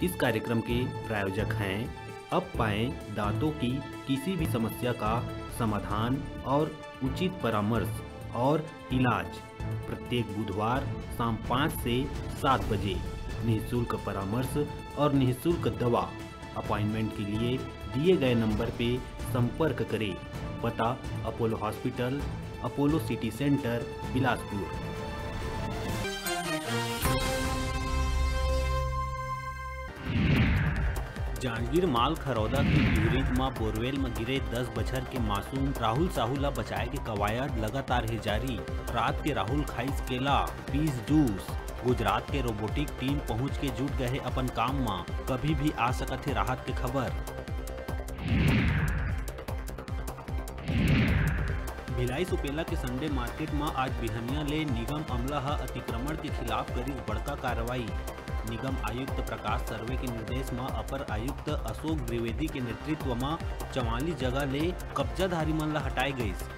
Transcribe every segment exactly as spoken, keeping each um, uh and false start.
इस कार्यक्रम के प्रायोजक हैं अब पाएं दांतों की किसी भी समस्या का समाधान और उचित परामर्श और इलाज। प्रत्येक बुधवार शाम पाँच से सात बजे निःशुल्क परामर्श और निःशुल्क दवा। अपॉइंटमेंट के लिए दिए गए नंबर पे संपर्क करें। पता: Apollo hospital, Apollo city centre, Bilaspur. Janjgir माल खरौदा के इवरिज म बोरवेल म गिरे दस बछर के मासूम राहुल साहू ल बचाए के कवायद लगातार हे जारी। रात के राहुल खाइस केला, पीस जूस। गुजरात के रोबोटिक टीम पहुंच के जुट गए हे अपन काम म, कभी भी आ सकत हे राहत के खबर। भिलाई सुपेला के संडे मार्केट म आज बिहनिया ले निगम अमला ह अतिक्रमण के खिलाफ करिस बड़का कार्रवाई। निगम आयुक्त प्रकाश सर्वे के निर्देश म अपर आयुक्त अशोक द्विवेदी के नेतृत्व म चवालीस जगह ले कब्जाधारी मन ल हटाए गइस।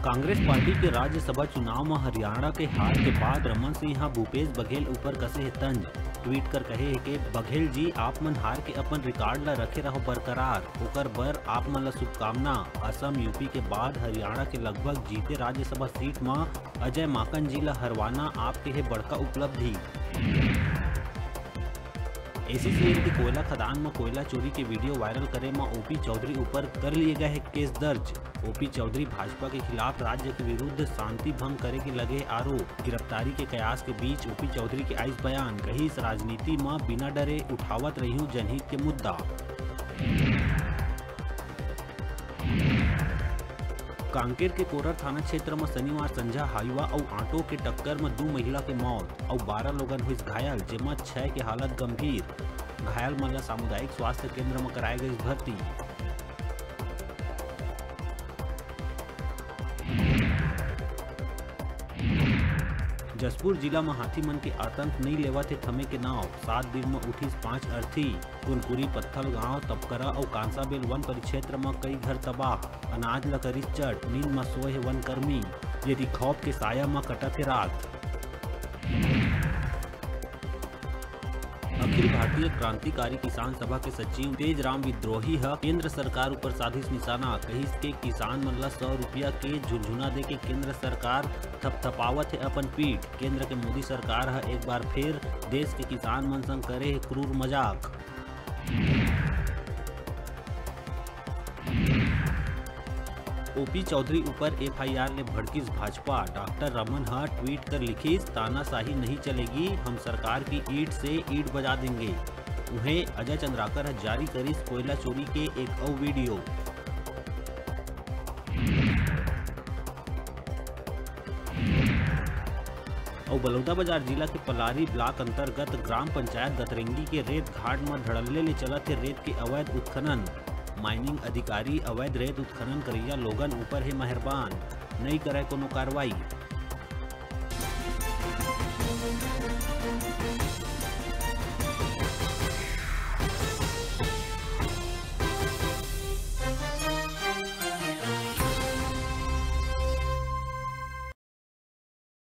कांग्रेस पार्टी के राज्यसभा चुनाव म हरियाणा के हार के बाद रमन सिंह ह भूपेश बघेल ऊपर कसे हे तंज। ट्वीट कर कहे हे के, "बघेल जी, आप मन हार के अपन रिकॉर्ड ल रखे रहो बरकरार, ओकर बर आप मन ल शुभकामना। असम, यूपी के बाद हरियाणा के लगभग जीते राज्यसभा सीट म अजय माकन जी ल हरवाना आपके हे बड़का उपलब्धि।" एसीसीएल के कोयला खदान म कोयला चोरी के वीडियो वायरल करे म ओपी चौधरी ऊपर कर लिए गए हे केस दर्ज। ओपी चौधरी भाजपा के खिलाफ राज्य के विरुद्ध शांति भंग करे के लगे आरोप। गिरफ्तारी के कयास के बीच ओपी चौधरी के आइस बयान, कहिस, "राजनीति म बिना डरे उठावत रहिहूं जनहित के मुद्दा।" कांकेर के कोरर थाना क्षेत्र म शनिवार संझा हाईवा अउ ऑटो के टक्कर म दू महिला के मौत अउ बारह लोगन होइस घायल, जेमा छह के हालत गंभीर। घायल मन ल सामुदायिक स्वास्थ्य केंद्र म कराए गइस भर्ती। जशपुर जिला म हाथी मन के आतंक नइ लेवत हे थमे के नाव। सात दिन म उठिस पांच अर्थी। कुनकुरी, पत्थल गांव, तपकरा अउ कांसाबेल वन परिक्षेत्र म कई घर तबाह। अनाज ल करिस चट, नींद म सोए हे वन कर्मी। यदि खौफ के साया म कटत हे रात। अखिल भारतीय क्रांतिकारी किसान सभा के सचिव तेज राम विद्रोही ह केंद्र सरकार ऊपर साधिस निशाना, कहिस के किसान मन ल सौ रुपया के झुनझुना दे के केंद्र सरकार थपथपावत हे अपन पीठ। केंद्र के मोदी सरकार ह एक बार फिर देश के किसान मन संग करे हे क्रूर मजाक। ओपी चौधरी ऊपर एफआईआर ले भड़किस भाजपा। डॉक्टर रमन ह ट्वीट कर लिखिस, "तानाशाही नहीं चलेगी, हम सरकार की ईंट से ईंट बजा देंगे।" उहें, अजय चंद्राकर ह जारी करिस कोयला चोरी के एक अउ वीडियो। अउ बलौदाबाजार जिला के पलारी ब्लॉक अंतर्गत ग्राम पंचायत गतरेंगी के रेत घाट म धड़ल्ले ले चलत हे रेत के अवैध उत्खनन। माइनिंग अधिकारी अवैध रेत उत्खनन करइया लोगन ऊपर हे मेहरबान, नइ करय कोनो कार्रवाई।